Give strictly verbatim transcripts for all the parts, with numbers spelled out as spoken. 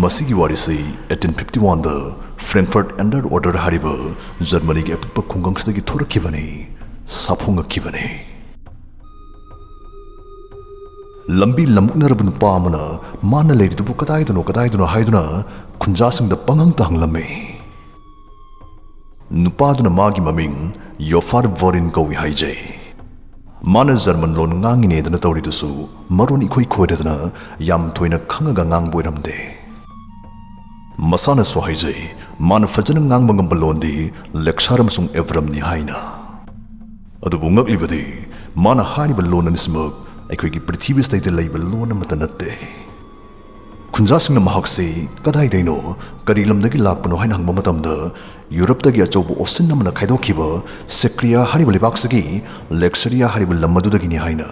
ꯃꯁꯤꯒꯤ ꯋꯥꯔꯤꯁꯤ eighteen fifty one the Frankfurt an der Oder ꯍꯥꯏꯔꯤꯕ ꯖꯔꯃꯅꯤꯒꯤ ꯑꯄꯤꯛꯄ ꯈꯨꯡꯒꯪꯁꯤꯗꯒꯤ ꯊꯣꯔꯛꯈꯤꯕꯅꯤ꯫ ꯁꯥꯐꯣꯡꯉꯛꯈꯤꯕꯅꯤ꯫ ꯂꯝꯕꯤ ꯂꯝꯃꯨꯛꯅꯔꯕ ꯅꯨꯄꯥ ꯑꯃꯅ ꯃꯥꯅ ꯂꯩꯔꯤꯗꯨꯕꯨ ꯀꯗꯥꯏꯗꯅꯣ ꯀꯗꯥꯏꯗꯅꯣ ꯍꯥꯏꯗꯨꯅ ꯈꯨꯟꯖꯥꯁꯤꯡꯗ ꯄꯪꯍꯪꯇ ꯍꯪꯂꯝꯃꯤ꯫ ꯅꯨꯄꯥꯗꯨꯅ ꯃꯥꯒꯤ ꯃꯃꯤꯡ ꯌꯣꯐꯥꯔ ꯚꯣꯔꯤꯟ ꯀꯧꯏ ꯍꯥꯏꯖꯩ꯫ ꯃꯥꯅ ꯖꯔꯃꯟ ꯂꯣꯟ ꯉꯥꯡꯉꯤꯅꯦꯗꯅ ꯇꯧꯔꯤꯗꯨꯁꯨ ꯃꯔꯣꯟ ꯏꯈꯣꯏ ꯈꯣꯏꯔꯗꯅ ꯌꯥꯝ ꯊꯣꯏꯅ ꯈꯪꯉꯒ ꯉꯥꯡꯕ ꯑꯣꯏꯔꯝꯗꯦ꯫ ꯃꯁꯥꯅꯁꯨ ꯍꯥꯏꯖꯩ, ꯃꯥꯅ ꯐꯖꯅ ꯉꯥꯡꯕ ꯉꯝꯕ ꯂꯣꯟꯗꯤ ꯂꯦꯛꯁꯥꯔ ꯑꯃꯁꯨꯡ ꯑꯦꯕ꯭ꯔꯝꯅꯤ ꯍꯥꯏꯅ꯫ ꯑꯗꯨꯕꯨ ꯉꯛꯂꯤꯕꯗꯤ, ꯃꯥꯅ ꯍꯥꯏꯔꯤꯕ ꯂꯣꯟ ꯑꯅꯤꯁꯤꯃꯛ ꯑꯩꯈꯣꯏꯒꯤ ꯄ꯭ꯔꯤꯊꯤꯕꯤꯁꯤꯗꯩꯗ ꯂꯩꯕ ꯂꯣꯟ ꯑꯃꯠꯇ ꯅꯠꯇꯦ꯫ ꯈꯨꯟꯖꯥꯁꯤꯡꯅ ꯃꯍꯥꯛꯁꯤ ꯀꯗꯥꯏꯗꯩꯅꯣ, ꯀꯔꯤ ꯂꯝꯗꯒꯤ ꯂꯥꯛꯄꯅꯣ ꯍꯥꯏꯅ ꯍꯪꯕ ꯃꯇꯝꯗ, ꯌꯨꯔꯞꯇꯒꯤ ꯑꯆꯧꯕ ꯑꯣꯁꯤꯟ ꯑꯃꯅ ꯈꯥꯏꯗꯣꯛꯈꯤꯕ ꯁꯦꯀ꯭ꯔꯤꯌꯥ ꯍꯥꯏꯔꯤꯕ ꯂꯩꯕꯥꯛꯁꯤꯒꯤ ꯂꯦꯛꯁꯔꯤꯌꯥ ꯍꯥꯏꯔꯤꯕ ꯂꯝ ꯑꯗꯨꯗꯒꯤꯅꯤ ꯍꯥꯏꯅ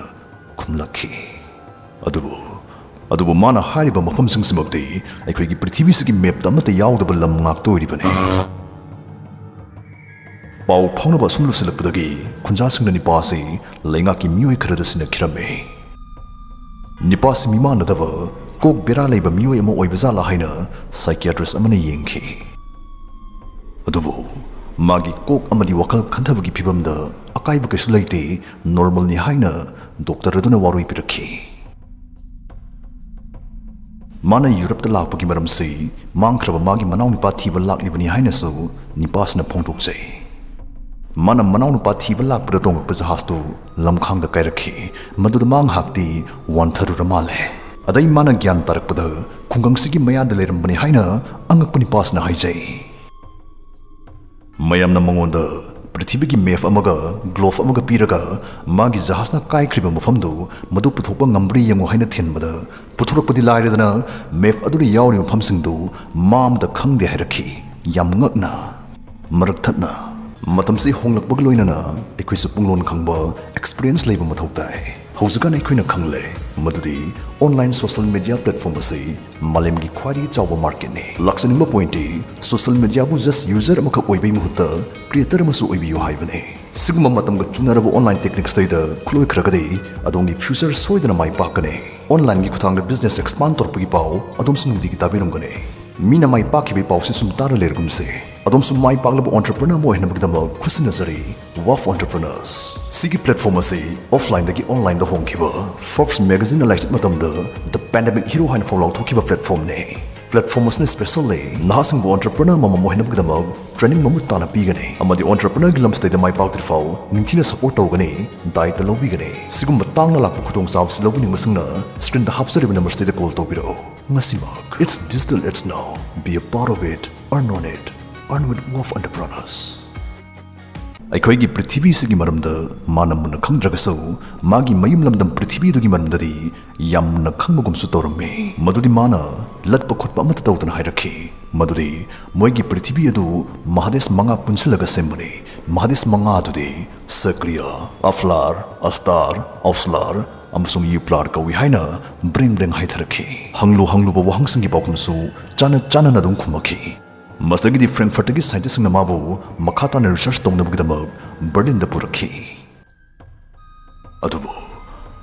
ꯈꯨꯝꯂꯛꯈꯤ꯫ ꯑꯗꯨꯕꯨ, ꯑꯗꯨꯕꯨ ꯃꯥꯅ ꯍꯥꯏꯔꯤꯕ ꯃꯐꯝꯁꯤꯡꯁꯤꯃꯛꯇꯤ ꯑꯩꯈꯣꯏꯒꯤ ꯄ꯭ꯔꯤꯊꯤꯕꯤꯁꯤꯒꯤ ꯃꯦꯞꯇ ꯑꯃꯠꯇ ꯌꯥꯎꯗꯕ ꯂꯝ ꯉꯥꯛꯇ ꯑꯣꯏꯔꯤꯕꯅꯤ꯫ ꯄꯥꯎ ꯐꯥꯎꯅꯕ ꯑꯁꯨꯝ ꯂꯨꯁꯤꯜꯂꯛꯄꯗꯒꯤ ꯈꯨꯟꯖꯥꯁꯤꯡꯅ ꯅꯤꯄꯥ ꯑꯁꯤ ꯂꯩꯉꯥꯛꯀꯤ ꯃꯤꯑꯣꯏ ꯈꯔꯗ ꯁꯤꯟꯅꯈꯤꯔꯝꯃꯤ꯫ ꯅꯤꯄꯥꯁꯤ ꯃꯤꯃꯥꯟꯅꯗꯕ ꯀꯣꯛ ꯕꯦꯔꯥ ꯂꯩꯕ ꯃꯤꯑꯣꯏ ꯑꯃ ꯑꯣꯏꯕ ꯖꯥꯠꯂꯥ ꯍꯥꯏꯅ psychiatrist ꯑꯃꯅ ꯌꯦꯡꯈꯤ꯫ ꯑꯗꯨꯕꯨ ꯃꯥꯒꯤ ꯀꯣꯛ ꯑꯃꯗꯤ ꯋꯥꯈꯜ ꯈꯟꯊꯕꯒꯤ ꯐꯤꯕꯝꯗ ꯑꯀꯥꯏꯕ ꯀꯩꯁꯨ ꯂꯩꯇꯦ, normalꯅꯤ ꯍꯥꯏꯅ doctor ꯑꯗꯨꯅ ꯋꯥꯔꯣꯏ ꯄꯤꯔꯛꯈꯤ꯫ ꯃꯥꯅ ꯌꯨꯔꯞꯇ ꯂꯥꯛꯄꯒꯤ ꯃꯔꯝꯁꯤ ꯃꯥꯡꯈ꯭ꯔꯕ ꯃꯥꯒꯤ ꯃꯅꯥꯎꯅꯨꯄꯥ ꯊꯤꯕ ꯂꯥꯛꯂꯤꯕꯅꯤ ꯍꯥꯏꯅꯁꯨ ꯅꯤꯄꯥꯁꯤꯅ ꯐꯣꯡꯗꯣꯛꯆꯩ꯫ ꯃꯥꯅ ꯃꯅꯥꯎꯅꯨꯄꯥ ꯊꯤꯕ ꯂꯥꯛꯄꯗ ꯇꯣꯡꯂꯛꯄ ꯖꯍꯥꯖꯇꯨ ꯂꯝꯈꯥꯡꯗ ꯀꯥꯏꯔꯛꯈꯤ꯫ ꯃꯗꯨꯗ ꯃꯥ ꯉꯥꯏꯍꯥꯛꯇꯤ ꯋꯥꯟꯊꯔꯨꯔ ꯃꯥꯜꯂꯦ꯫ ꯑꯗꯩ ꯃꯥꯅ ꯒ꯭ꯌꯥꯟ ꯇꯥꯔꯛꯄꯗ ꯈꯨꯡꯒꯪꯁꯤꯒꯤ ꯃꯌꯥꯗ ꯂꯩꯔꯝꯕꯅꯤ ꯍꯥꯏꯅ ꯑꯉꯛꯄ ꯅꯤꯄꯥꯁꯤꯅ ꯍꯥꯏꯖꯩ꯫ ꯃꯌꯥꯝꯅ ꯃꯉꯣꯟꯗ ꯄ꯭ꯔꯤꯊꯤꯕꯤꯒꯤ map ꯑꯃꯒ glove ꯑꯃꯒ ꯄꯤꯔꯒ ꯃꯥꯒꯤ ꯖꯍꯥꯖꯅ ꯀꯥꯏꯈ꯭ꯔꯤꯕ ꯃꯐꯝꯗꯨ ꯃꯗꯨ ꯄꯨꯊꯣꯛꯄ ꯉꯝꯕ꯭ꯔꯥ ꯌꯦꯡꯉꯨ ꯍꯥꯏꯅ ꯊꯤꯍꯟꯕꯗ, ꯄꯨꯊꯣꯔꯛꯄꯗꯤ ꯂꯥꯏꯔꯗꯅ map ꯑꯗꯨꯗ ꯌꯥꯎꯔꯤꯕ ꯃꯐꯝꯁꯤꯡꯗꯨ ꯃꯥ ꯑꯃꯇ ꯈꯪꯗꯦ ꯍꯥꯏꯔꯛꯈꯤ꯫ ꯌꯥꯝ ꯉꯛꯅ꯫ ꯃꯔꯛ ꯊꯠꯅ, ꯃꯇꯝꯁꯤ ꯍꯣꯡꯂꯛꯄꯒ ꯂꯣꯏꯅꯅ ꯑꯩꯈꯣꯏꯁꯨ ꯄꯨꯡꯂꯣꯟ ꯈꯪꯕ, experience ꯂꯩꯕ ꯃꯊꯧ ꯇꯥꯏ꯫ ꯍꯧꯖꯤꯛꯀꯥꯟ ꯑꯩꯈꯣꯏꯅ ꯈꯪꯂꯦ ꯃꯗꯨꯗꯤ online social media platform ꯑꯁꯤ ꯃꯥꯂꯦꯝꯒꯤ ꯈ꯭ꯋꯥꯏꯗꯒꯤ ꯆꯥꯎꯕ marketꯅꯤ꯫ ꯂꯥꯛꯆꯅꯤꯡꯕ pointꯇꯤ, social mediaꯕꯨ just user ꯑꯃꯈꯛ ꯑꯣꯏꯕꯒꯤ ꯃꯍꯨꯠꯇ creator ꯑꯃꯁꯨ ꯑꯣꯏꯕꯤꯌꯨ ꯍꯥꯏꯕꯅꯤ꯫ ꯁꯤꯒꯨꯝꯕ ꯃꯇꯝꯒ ꯆꯨꯅꯔꯕ online techniquesꯇꯩꯗ ꯈꯨꯠꯂꯣꯏꯈ꯭ꯔꯒꯗꯤ ꯑꯗꯣꯝꯒꯤ future ꯁꯣꯏꯗꯅ ꯃꯥꯏ ꯄꯥꯛꯀꯅꯤ꯫ ꯑꯣꯟꯂꯥꯏꯟꯒꯤ ꯈꯨꯠꯊꯥꯡꯗ ꯕꯤꯖꯤꯅꯦꯁ ꯑꯦꯛꯁꯄꯥꯟ ꯇꯧꯔꯛꯄꯒꯤ ꯄꯥꯎ ꯑꯗꯣꯝꯁꯨ ꯅꯨꯡꯇꯤꯒꯤ ꯇꯥꯕꯤꯔꯝꯒꯅꯤ꯫ ꯃꯤꯅ ꯃꯥꯏ ꯄꯥꯛꯈꯤꯕꯒꯤ ꯄꯥꯎꯁꯤ ꯁꯨꯝ ꯇꯥꯔ ꯂꯩꯔꯒꯨꯝꯁꯦ꯫ ꯑꯗꯣꯝꯁꯨ ꯃꯥꯏ ꯄꯥꯛꯂꯕ ꯑꯣꯟꯇꯔꯄ꯭ꯔꯤꯅꯔ ꯑꯃ ꯑꯣꯏꯍꯟꯅꯕꯒꯤꯗꯃꯛ ꯈꯨꯠꯁꯤꯟꯅꯖꯔꯤ ꯋꯥꯐ ꯑꯣꯟꯇꯔꯄ꯭ꯔꯤꯅꯔꯁ꯫ ꯁꯤꯒꯤ ꯄ꯭ꯂꯦꯠꯐꯣꯝ ꯑꯁꯤ ꯑꯣꯐꯂꯥꯏꯟꯗꯒꯤ ꯑꯣꯟꯂꯥꯏꯟꯗ ꯍꯣꯡꯈꯤꯕ, ꯐꯣꯔꯕꯁ ꯃꯦꯒꯥꯖꯤꯟꯅ ꯂꯥꯏꯆꯠ ꯃꯇꯝꯗ ꯗ ꯄꯦꯟꯗꯦꯃꯤꯛ ꯍꯤꯔꯣ ꯍꯥꯏꯅ ꯐꯥꯎ ꯂꯥꯎꯊꯣꯛꯈꯤꯕ ꯄ꯭ꯂꯦꯠꯐꯣꯝꯅꯤ꯫ ꯄ꯭ꯂꯦꯠꯐꯣꯝ ꯑꯁꯤꯅ ꯁ꯭ꯄꯦꯁꯦꯜ ꯂꯩ꯫ ꯅꯍꯥꯁꯤꯡꯕꯨ ꯑꯣꯟꯇꯔꯄ꯭ꯔꯤꯅꯔ ꯑꯃꯃꯝ ꯑꯣꯏꯍꯟꯅꯕꯒꯤꯗꯃꯛ ꯇ꯭ꯔꯦꯅꯤꯡ ꯃꯃꯨꯠ ꯇꯥꯅ ꯄꯤꯒꯅꯤ ꯑꯃꯗꯤ ꯑꯣꯟꯇꯔꯄ꯭ꯔꯤꯅꯔꯒꯤ ꯂꯝꯁꯤꯗꯩꯗ ꯃꯥꯏ ꯄꯥꯛꯇ꯭ꯔꯤꯐꯥꯎ ꯅꯤꯡꯊꯤꯅ ꯁꯄꯣꯔꯠ ꯇꯧꯒꯅꯤ, ꯗꯥꯏꯇ ꯂꯧꯕꯤꯒꯅꯤ꯫ ꯁꯤꯒꯨꯝꯕ ꯇꯥꯡꯅ ꯂꯥꯛꯄ ꯈꯨꯗꯣꯡꯆꯥꯕꯁꯤ ꯂꯧꯕꯤꯅꯤꯡꯕꯁꯤꯡꯅ ꯁ꯭ꯀ꯭ꯔꯤꯟꯗ ꯍꯥꯞꯆꯔꯤꯕ ꯅꯝꯕꯔꯁꯤꯗꯩꯗ ꯀꯣꯜ ꯇꯧꯕꯤꯔꯛꯎ꯫ ꯉꯁꯤꯃꯛ꯫ It's digital, it's now. Be a part of it. Earn on it. Earn with Wharf Entrepreneurs. ꯑꯩꯈꯣꯏꯒꯤ ꯄ꯭ꯔꯤꯊꯤꯕꯤꯁꯤꯒꯤ ꯃꯔꯝꯗ ꯃꯥꯅ ꯃꯨꯟꯅ ꯈꯪꯗ꯭ꯔꯒꯁꯨ, ꯃꯥꯒꯤ ꯃꯌꯨꯝ ꯂꯝꯗꯝ ꯄ꯭ꯔꯤꯊꯤꯕꯤꯗꯨꯒꯤ ꯃꯔꯝꯗꯗꯤ ꯌꯥꯝ ꯃꯨꯟꯅ ꯈꯪꯕꯒꯨꯝꯁꯨ ꯇꯧꯔꯝꯃꯤ꯫ ꯃꯗꯨꯗꯤ ꯃꯥꯅ ꯂꯠꯄ ꯈꯣꯠꯄ ꯑꯃꯠꯇ ꯇꯧꯗꯅ ꯍꯥꯏꯔꯛꯈꯤ꯫ ꯃꯗꯨꯗꯤ ꯃꯣꯏꯒꯤ ꯄ꯭ꯔꯤꯊꯤꯕꯤ ꯑꯗꯨ ꯃꯍꯥꯗꯦꯁ ꯃꯉꯥ ꯄꯨꯟꯁꯤꯜꯂꯒ ꯁꯦꯝꯕꯅꯤ꯫ ꯃꯍꯥꯗꯦꯁ ꯃꯉꯥ ꯑꯗꯨꯗꯤ ꯁꯀ꯭ꯔꯤꯌꯥ, ꯑꯐ꯭ꯂꯥꯔ, ꯑꯁꯇꯥꯔ, ꯑꯐ꯭ꯂꯥꯔ ꯑꯃꯁꯨꯡ ꯌꯨꯄ꯭ꯂꯥꯔ ꯀꯧꯏ ꯍꯥꯏꯅ ꯕ꯭ꯔꯦꯡ ꯕ꯭ꯔꯦꯡ ꯍꯥꯏꯊꯔꯛꯈꯤ꯫ ꯍꯪꯂꯨ ꯍꯪꯂꯨꯕ ꯋꯥꯍꯪꯁꯤꯡꯒꯤ ꯄꯥꯎꯈꯨꯝꯁꯨ ꯆꯥꯅ ꯆꯥꯅꯅ ꯑꯗꯨꯝ ꯈꯨꯝꯃꯛꯈꯤ꯫ ꯃꯁꯤꯗꯒꯤꯗꯤ ꯐ꯭ꯔꯦꯡꯛꯐꯔꯠꯇꯒꯤ ꯁꯥꯏꯟꯇꯤꯁꯁꯤꯡꯅ ꯃꯥꯕꯨ ꯃꯈꯥ ꯇꯥꯅ ꯔꯤꯁꯔꯆ ꯇꯧꯅꯕꯒꯤꯗꯃꯛ ꯕꯔꯂꯤꯟꯗ ꯄꯨꯔꯛꯈꯤ꯫ ꯑꯗꯨꯕꯨ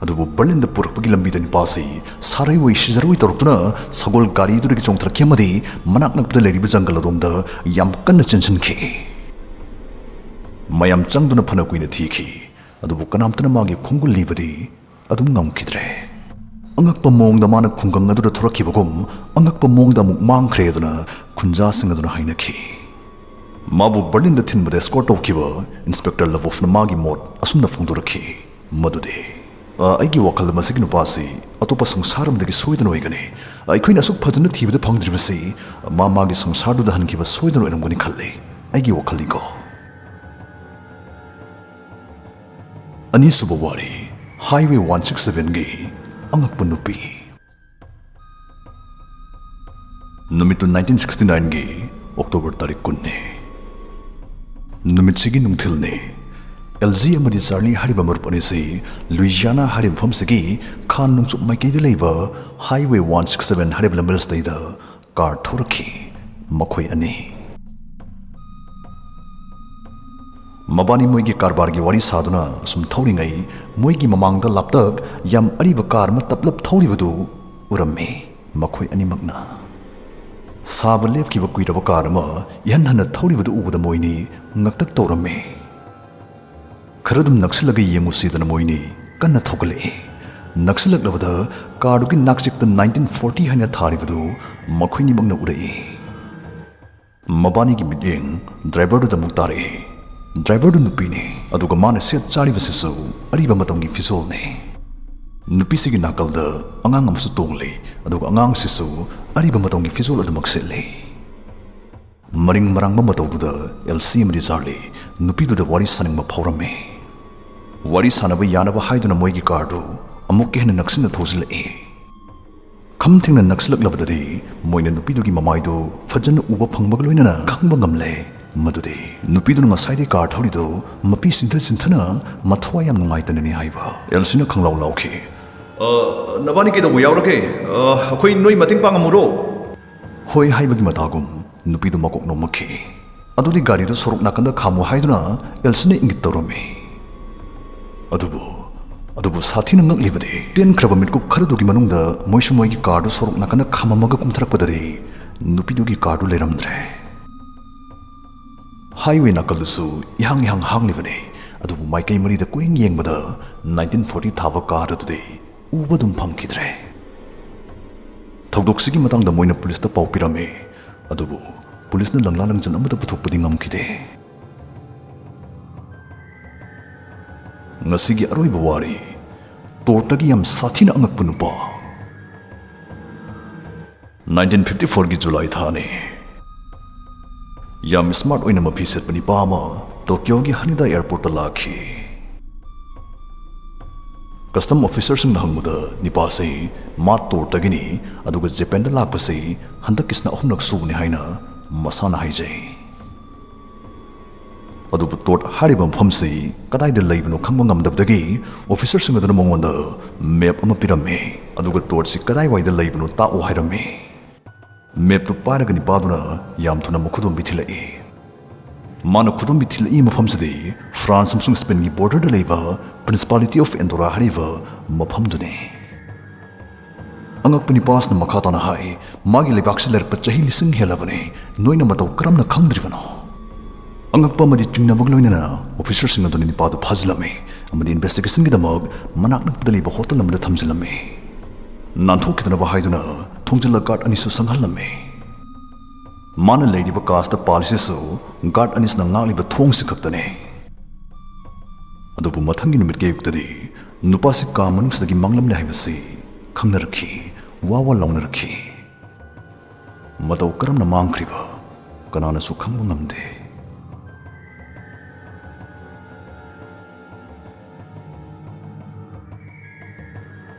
ꯑꯗꯨꯕꯨ ꯕꯔꯂꯤꯟꯗ ꯄꯨꯔꯛꯄꯒꯤ ꯂꯝꯕꯤꯗ ꯅꯨꯄꯥꯁꯤ ꯁꯥꯔꯩꯑꯣꯏ ꯁꯤꯖꯔꯣꯏ ꯇꯧꯔꯛꯇꯨꯅ ꯁꯒꯣꯜ ꯒꯥꯔꯤꯗꯨꯗꯒꯤ ꯆꯣꯡꯊꯔꯛꯈꯤ ꯑꯃꯗꯤ ꯃꯅꯥꯛ ꯅꯛꯄꯗ ꯂꯩꯔꯤꯕ ꯖꯪꯒꯜ ꯑꯗꯣꯝꯗ ꯌꯥꯝ ꯀꯟꯅ ꯆꯦꯟꯁꯤꯟꯈꯤ꯫ ꯃꯌꯥꯝ ꯆꯪꯗꯨꯅ ꯐꯅ ꯀꯨꯏꯅ ꯊꯤꯈꯤ, ꯑꯗꯨꯕꯨ ꯀꯅꯥꯝꯇꯅ ꯃꯥꯒꯤ ꯈꯣꯡꯒꯨꯜ ꯂꯤꯕꯗꯤ ꯑꯗꯨꯝ ꯉꯝꯈꯤꯗ꯭ꯔꯦ꯫ ꯑꯉꯛꯄ ꯃꯑꯣꯡꯗ ꯃꯥꯅ ꯈꯨꯡꯒꯪ ꯑꯗꯨꯗ ꯊꯣꯔꯛꯈꯤꯕꯒꯨꯝ, ꯑꯉꯛꯄ ꯃꯑꯣꯡꯗ ꯑꯃꯨꯛ ꯃꯥꯡꯈ꯭ꯔꯦ ꯑꯗꯨꯅ ꯈꯨꯟꯖꯥꯁꯤꯡ ꯑꯗꯨꯅ ꯍꯥꯏꯅꯈꯤ꯫ ꯃꯥꯕꯨ ꯕꯔꯂꯤꯟꯗ ꯊꯤꯟꯕꯗ ꯑꯦꯁꯀꯣꯔꯠ ꯇꯧꯈꯤꯕ ꯏꯟꯁꯄꯦꯛꯇꯔ ꯂꯕꯣꯐꯅ ꯃꯥꯒꯤ ꯃꯣꯠ ꯑꯁꯨꯝꯅ ꯐꯣꯡꯗꯣꯔꯛꯈꯤ, ꯃꯗꯨꯗꯤ, "ꯑ, ꯑꯩꯒꯤ ꯋꯥꯈꯜꯗ ꯃꯁꯤꯒꯤ ꯅꯨꯄꯥꯁꯤ ꯑꯇꯣꯞꯄ ꯁꯪꯁꯥꯔ ꯑꯃꯗꯒꯤ ꯁꯣꯏꯗꯅ ꯑꯣꯏꯒꯅꯤ꯫ ꯑꯩꯈꯣꯏꯅ ꯑꯁꯨꯛ ꯐꯖꯅ ꯊꯤꯕꯗ ꯐꯪꯗ꯭ꯔꯤꯕꯁꯤ ꯃꯥ ꯃꯥꯒꯤ ꯁꯪꯁꯥꯔꯗꯨꯗ ꯍꯟꯈꯤꯕ ꯁꯣꯏꯗꯅ ꯑꯣꯏꯔꯝꯒꯅꯤ ꯈꯜꯂꯤ꯫ ꯑꯩꯒꯤ ꯋꯥꯈꯜꯗꯤꯀꯣ"꯫ ꯑꯅꯤꯁꯨꯕ ꯋꯥꯔꯤ, ꯍꯥꯏꯋꯦ ꯋꯥꯟ ꯁꯤꯛꯁ ꯁꯚꯦꯟꯒꯤ ꯑꯉꯛꯄ ꯅꯨꯄꯤ꯫ ꯅꯨꯃꯤꯠꯇꯨ ꯅꯥꯏꯟꯇꯤꯟ ꯁꯤꯛꯁꯇꯤ ꯅꯥꯏꯟꯒꯤ ꯑꯣꯛꯇꯣꯕꯔ ꯇꯥꯔꯤꯛ ꯀꯨꯟꯅꯤ꯫ ꯅꯨꯃꯤꯠꯁꯤꯒꯤ ꯅꯨꯡꯊꯤꯜꯅꯤ꯫ ꯑꯦꯜ ꯖꯤ ꯑꯃꯗꯤ ꯆꯥꯔꯂꯤ ꯍꯥꯏꯔꯤꯕ ꯃꯔꯨꯞ ꯑꯅꯤꯁꯤ ꯂꯨꯏꯖꯤꯌꯥꯅꯥ ꯍꯥꯏꯔꯤꯕ ꯃꯐꯝꯁꯤꯒꯤ ꯈꯥ ꯅꯣꯡꯆꯨꯞ ꯃꯥꯏꯀꯩꯗ ꯂꯩꯕ ꯍꯥꯏꯋꯦ ꯋꯥꯟ ꯁꯤꯛꯁ ꯁꯚꯦꯟ ꯍꯥꯏꯔꯤꯕ ꯂꯝꯕꯤ ꯑꯁꯤꯗꯩꯗ ꯀꯥꯔ ꯊꯧꯔꯛꯈꯤ꯫ ꯃꯈꯣꯏ ꯑꯅꯤ꯫ ꯃꯕꯥꯅꯤ ꯃꯣꯏꯒꯤ ꯀꯔꯕꯥꯔꯒꯤ ꯋꯥꯔꯤ ꯁꯥꯗꯨꯅ ꯑꯁꯨꯝ ꯊꯧꯔꯤꯉꯩ, ꯃꯣꯏꯒꯤ ꯃꯃꯥꯡꯗ ꯂꯥꯞꯇꯛ ꯌꯥꯝ ꯑꯔꯤꯕ ꯀꯥꯔ ꯑꯃ ꯇꯞꯂꯞ ꯊꯧꯔꯤꯕꯗꯨ ꯎꯔꯝꯃꯤ꯫ ꯃꯈꯣꯏ ꯑꯅꯤꯃꯛꯅ ꯁꯥꯕ ꯂꯦꯞꯈꯤꯕ ꯀꯨꯏꯔꯕ ꯀꯥꯔ ꯑꯃ ꯏꯍꯟ ꯍꯟꯅ ꯊꯧꯔꯤꯕꯗꯨ ꯎꯕꯗ ꯃꯣꯏꯅꯤ ꯉꯛꯇꯛ ꯇꯧꯔꯝꯃꯤ꯫ ꯈꯔ ꯑꯗꯨꯝ ꯅꯛꯁꯤꯜꯂꯒ ꯌꯦꯡꯉꯨꯁꯤꯗꯅ ꯃꯣꯏꯅꯤ ꯀꯟꯅ ꯊꯧꯒꯠꯂꯛꯏ꯫ ꯅꯛꯁꯤꯜꯂꯛꯂꯕꯗ ꯀꯥꯔꯗꯨꯒꯤ ꯅꯥꯛꯆꯦꯛꯇ nineteen forty ꯍꯥꯏꯅ ꯊꯥꯔꯤꯕꯗꯨ ꯃꯈꯣꯏꯅꯤꯃꯛꯅ ꯎꯔꯛꯏ꯫ ꯃꯕꯥꯅꯤꯒꯤ ꯃꯤꯠꯌꯦꯡ ꯗ꯭ꯔꯥꯏꯚꯔꯗꯨꯗ ꯑꯃꯨꯛ ꯇꯥꯔꯛꯏ꯫ ꯗ꯭ꯔꯥꯏꯚꯔꯗꯨ ꯅꯨꯄꯤꯅꯤ, ꯑꯗꯨꯒ ꯃꯥꯅ ꯁꯦꯠ ꯆꯥꯔꯤꯕꯁꯤꯁꯨ ꯑꯔꯤꯕ ꯃꯇꯝꯒꯤ ꯐꯤꯖꯣꯜꯅꯤ꯫ ꯅꯨꯄꯤꯁꯤꯒꯤ ꯅꯥꯀꯜꯗ ꯑꯉꯥꯡ ꯑꯃꯁꯨ ꯇꯣꯡꯂꯤ, ꯑꯗꯨꯒ ꯑꯉꯥꯡꯁꯤꯁꯨ ꯑꯔꯤꯕ ꯃꯇꯝꯒꯤ ꯐꯤꯖꯣꯜ ꯑꯗꯨꯃꯛ ꯁꯦꯠꯂꯤ꯫ ꯃꯔꯤꯡ ꯃꯔꯥꯡꯕ ꯃꯇꯧꯗꯨꯗ ꯑꯦꯜꯁꯤ ꯑꯃꯗꯤ ꯆꯥꯔꯂꯤ ꯅꯨꯄꯤꯗꯨꯗ ꯋꯥꯔꯤ ꯁꯥꯅꯤꯡꯕ ꯐꯥꯎꯔꯝꯃꯤ꯫ ꯋꯥꯔꯤ ꯁꯥꯅꯕ ꯌꯥꯅꯕ ꯍꯥꯏꯗꯨꯅ ꯃꯣꯏꯒꯤ ꯀꯥꯔꯗꯨ ꯑꯃꯨꯛꯀ ꯍꯦꯟꯅ ꯅꯛꯁꯤꯟꯅ ꯊꯧꯖꯤꯜꯂꯛꯏ꯫ ꯈꯝ ꯊꯦꯡꯅ ꯅꯛꯁꯤꯜꯂꯛꯂꯕꯗꯗꯤ ꯃꯣꯏꯅ ꯅꯨꯄꯤꯗꯨꯒꯤ ꯃꯃꯥꯏꯗꯨ ꯐꯖꯅ ꯎꯕ ꯐꯪꯕꯒ ꯂꯣꯏꯅꯅ ꯈꯪꯕ ꯉꯝꯂꯦ ꯃꯗꯨꯗꯤ ꯅꯨꯄꯤꯗꯨꯅ ꯉꯁꯥꯏꯗꯩ ꯀꯥꯔ ꯊꯧꯔꯤꯗꯨ ꯃꯄꯤ ꯁꯤꯟꯊ ꯁꯤꯟꯊꯅ ꯃꯊ꯭ꯋꯥꯏ ꯌꯥꯝ ꯅꯨꯡꯉꯥꯏꯇꯅꯅꯤ ꯍꯥꯏꯕ꯫ ꯑꯦꯜꯁꯤꯅ ꯈꯪꯂꯥꯎ ꯂꯥꯎꯈꯤ꯫ "ꯑ, ꯅꯕꯥꯅꯤ ꯀꯩꯗꯧꯕ ꯌꯥꯎꯔꯒꯦ? ꯑ, ꯑꯩꯈꯣꯏ ꯅꯣꯏ ꯃꯇꯦꯡ ꯄꯥꯡꯉꯝꯃꯨꯔꯣ?" "ꯍꯣꯏ" ꯍꯥꯏꯕꯒꯤ ꯃꯇꯥꯒꯨꯝ ꯅꯨꯄꯤꯗꯨ ꯃꯀꯣꯛ ꯅꯣꯝꯃꯛꯈꯤ꯫ ꯑꯗꯨꯗꯤ ꯒꯥꯔꯤꯗꯨ ꯁꯣꯔꯣꯛ ꯅꯥꯀꯟꯗ ꯈꯥꯝꯃꯨ ꯍꯥꯏꯗꯨꯅ ꯑꯦꯜꯁꯤꯅ ꯏꯪꯒꯤꯠ ꯇꯧꯔꯝꯃꯤ꯫ ꯑꯗꯨꯕꯨ, ꯑꯗꯨꯕꯨ ꯁꯥꯊꯤꯅ ꯉꯛꯂꯤꯕꯗꯤ ꯇꯦꯟꯈ꯭ꯔꯕ ꯃꯤꯠꯀꯨꯞ ꯈꯔꯗꯨꯒꯤ ꯃꯅꯨꯡꯗ ꯃꯣꯏꯁꯨ ꯃꯣꯏꯒꯤ ꯀꯥꯔꯗꯨ ꯁꯣꯔꯣꯛ ꯅꯥꯀꯟꯗ ꯈꯥꯝꯃꯝꯃꯒ ꯀꯨꯝꯊꯔꯛꯄꯗꯗꯤ ꯅꯨꯄꯤꯗꯨꯒꯤ ꯀꯥꯔꯗꯨ ꯂꯩꯔꯝꯗ꯭ꯔꯦ꯫ ꯍꯥꯏꯋꯦ ꯅꯥꯀꯜꯗꯨꯁꯨ ꯏꯍꯥꯡ ꯏꯍꯥꯡ ꯍꯥꯡꯂꯤꯕꯅꯤ, ꯑꯗꯨꯕꯨ ꯃꯥꯏꯀꯩ ꯃꯔꯤꯗ ꯀꯣꯏꯌꯦꯡ ꯌꯦꯡꯕꯗ nineteen forty ꯊꯥꯕ ꯀꯥꯔ ꯑꯗꯨꯗꯤ ꯎꯕ ꯑꯗꯨꯝ ꯐꯪꯈꯤꯗ꯭ꯔꯦ꯫ ꯊꯧꯗꯣꯛꯁꯤꯒꯤ ꯃꯇꯥꯡꯗ ꯃꯣꯏꯅ ꯄꯨꯂꯤꯁꯇ ꯄꯥꯎ ꯄꯤꯔꯝꯃꯤ, ꯑꯗꯨꯕꯨ ꯄꯨꯂꯤꯁꯅ ꯂꯪꯂꯥ ꯂꯪꯖꯟ ꯑꯃꯠꯇ ꯄꯨꯊꯣꯛꯄꯗꯤ ꯉꯝꯈꯤꯗꯦ꯫ ꯉꯁꯤꯒꯤ ꯑꯔꯣꯏꯕ ꯋꯥꯔꯤ, ꯇꯣꯔꯇꯒꯤ ꯌꯥꯝ ꯁꯥꯊꯤꯅ ꯑꯉꯛꯄ ꯅꯨꯄꯥ꯫ Nineteen fifty fourꯒꯤ ꯖꯨꯂꯥꯏ ꯊꯥꯅꯤ꯫ ꯌꯥꯝ ꯁ꯭ꯃꯥꯔꯠ ꯑꯣꯏꯅ ꯃꯐꯤ ꯁꯦꯠꯄ ꯅꯤꯄꯥ ꯑꯃ ꯇꯣꯀꯤꯌꯣꯒꯤ ꯍꯥꯅꯤꯗꯥ ꯑꯦꯌꯔꯄꯣꯔꯠꯇ ꯂꯥꯛꯈꯤ꯫ ꯀꯁꯇꯝ ꯑꯣꯐꯤꯁꯔꯁꯤꯡꯅ ꯍꯪꯕꯗ ꯅꯤꯄꯥꯁꯤ ꯃꯥ ꯇꯣꯔꯇꯒꯤꯅꯤ, ꯑꯗꯨꯒ ꯖꯄꯥꯟꯗ ꯂꯥꯛꯄꯁꯤ ꯍꯟꯗꯛꯀꯤꯁꯤꯅ ꯑꯍꯨꯝꯂꯛ ꯁꯨꯕꯅꯤ ꯍꯥꯏꯅ ꯃꯁꯥꯅ ꯍꯥꯏꯖꯩ꯫ ꯑꯗꯨꯕꯨ ꯇꯣꯔꯠ ꯍꯥꯏꯔꯤꯕ ꯃꯐꯝꯁꯤ ꯀꯗꯥꯏꯗ ꯂꯩꯕꯅꯣ ꯈꯪꯕ ꯉꯝꯗꯕꯗꯒꯤ ꯑꯣꯐꯤꯁꯔꯁꯤꯡ ꯑꯗꯨꯅ ꯃꯉꯣꯟꯗ ꯃꯦꯞ ꯑꯃ ꯄꯤꯔꯝꯃꯤ, ꯑꯗꯨꯒ ꯇꯣꯔꯠꯁꯤ ꯀꯗꯥꯏꯋꯥꯏꯗ ꯂꯩꯕꯅꯣ ꯇꯥꯛꯎ ꯍꯥꯏꯔꯝꯃꯤ꯫ ꯃꯦꯞꯇꯨ ꯄꯥꯏꯔꯒ ꯅꯤꯄꯥꯗꯨꯅ ꯌꯥꯝ ꯊꯨꯅ ꯃꯈꯨꯗꯣꯝꯕꯤ ꯊꯤꯜꯂꯛꯏ꯫ ꯃꯥꯅ ꯈꯨꯗꯣꯝꯕꯤ ꯊꯤꯜꯂꯛꯏ ꯃꯐꯝꯁꯤꯗꯤ ꯐ꯭ꯔꯥꯟꯁ ꯑꯃꯁꯨꯡ ꯁ꯭ꯄꯦꯟꯒꯤ ꯕꯣꯔꯗꯔꯗ ꯂꯩꯕ ꯄ꯭ꯔꯤꯟꯁꯤꯄꯥꯂꯤꯇꯤ ꯑꯣꯐ ꯑꯦꯟꯗꯣꯔꯥ ꯍꯥꯏꯔꯤꯕ ꯃꯐꯝꯗꯨꯅꯤ꯫ ꯑꯉꯛꯄ ꯅꯤꯄꯥꯁꯅ ꯃꯈꯥ ꯇꯥꯅ ꯍꯥꯏ, "ꯃꯥꯒꯤ ꯂꯩꯕꯥꯛꯁꯤ ꯂꯩꯔꯛꯄ ꯆꯍꯤ ꯂꯤꯁꯤꯡ ꯍꯦꯜꯂꯕꯅꯤ, ꯅꯣꯏꯅ ꯃꯇꯧ ꯀꯔꯝꯅ ꯈꯪꯗ꯭ꯔꯤꯕꯅꯣ?" ꯑꯉꯛꯄ ꯑꯃꯗꯤ ꯆꯤꯡꯅꯕꯒ ꯂꯣꯏꯅꯅ ꯑꯣꯐꯤꯁꯔꯁꯤꯡ ꯑꯗꯨꯅ ꯅꯤꯄꯥꯗꯨ ꯐꯥꯖꯤꯜꯂꯝꯃꯤ ꯑꯃꯗꯤ ꯏꯟꯚꯦꯁꯇꯤꯒꯦꯁꯟꯒꯤꯗꯃꯛ ꯃꯅꯥꯛ ꯅꯛꯄꯗ ꯂꯩꯕ ꯍꯣꯇꯦꯜ ꯑꯃꯗ ꯊꯝꯖꯤꯜꯂꯝꯃꯤ꯫ ꯅꯥꯟꯊꯣꯛꯈꯤꯗꯅꯕ ꯍꯥꯏꯗꯨꯅ ꯊꯣꯡꯖꯤꯜꯂ ꯒꯥꯔꯗ ꯑꯅꯤꯁꯨ ꯁꯪꯍꯜꯂꯝꯃꯤ꯫ ꯃꯥꯅ ꯂꯩꯔꯤꯕ ꯀꯥꯁꯇ ꯄꯥꯜꯂꯤꯁꯤꯁꯨ ꯒꯥꯔꯗ ꯑꯅꯤꯁꯤꯅ ꯉꯥꯛꯂꯤꯕ ꯊꯣꯡꯁꯤ ꯈꯛꯇꯅꯤ꯫ ꯑꯗꯨꯕꯨ ꯃꯊꯪꯒꯤ ꯅꯨꯃꯤꯠꯀꯤ ꯑꯌꯨꯛꯇꯗꯤ ꯅꯨꯄꯥꯁꯤ ꯀꯥ ꯃꯅꯨꯡꯁꯤꯗꯒꯤ ꯃꯥꯡꯂꯝꯂꯦ ꯍꯥꯏꯕꯁꯤ ꯈꯪꯅꯔꯛꯈꯤ, ꯋꯥ ꯋꯥ ꯂꯥꯎꯅꯔꯛꯈꯤ꯫ ꯃꯇꯧ ꯀꯔꯝꯅ ꯃꯥꯡꯈ꯭ꯔꯤꯕ ꯀꯅꯥꯅꯁꯨ ꯈꯪꯕ ꯉꯝꯗꯦ꯫